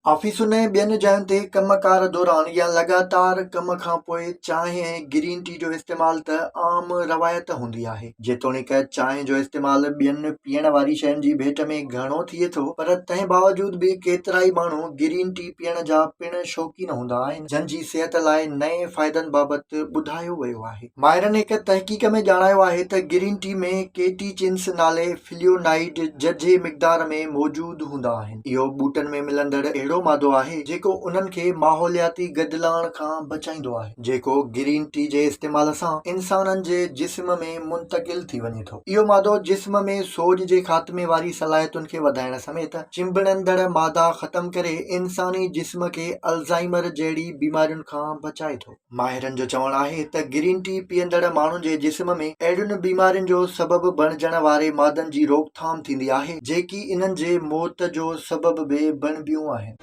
آفيسن ۽ ٻين جاين تي ڪم ڪار دوران يا لڳاتار ڪم کان پوء چانهه ۽ گرين ٽي جو استعمال ته عام روايت هوندي آهي. جيتوڻيڪ چانهه جو استعمال ٻين پيئڻ واري شين جي ڀيٽ ۾ گهڻو ٿئي ٿو پر تنهن باوجود به ڪيترائي ماڻهو گرين ٽي پيئڻ جا پڻ شوقين هوندا آهن جن جي صحت لاء نئين فائدن بابت ٻڌايو ويو آهي. ماهرن هڪ تحقيق ۾ ڄاڻايو آهي ته گرين ٽي ۾ ڪيٽيچنس نالي فليونائيڊ ججهي مقدار ۾ موجود هوندا آهن. اهو ٻوٽن ۾ ملندڙ اهڙو مادو آهي جيڪو انهن کي ماحولياتي گدلاڻ کان بچائيندو آهي جيڪو گرين ٽي جي استعمال سان انسانن جي جسم ۾ منتقل ٿي وڃي ٿو. اهو مادو جسم ۾ سوڄ جي خاتمي واري صلاحيتن کي وڌائڻ سميت چنبڙندڙ مادا ختم ڪري انساني جسم کي الزائمر جهڙي بيمارين کان بچائي ٿو. ماهرن جو چوڻ آهي ته گرين ٽي پيئندڙ ماڻهن جي جسم ۾ اهڙين بيمارين جو سبب بڻجڻ واري مادن جي روڪٿام ٿيندي آهي جيڪي انهن جي موت جو سبب به بڻبيون آهن.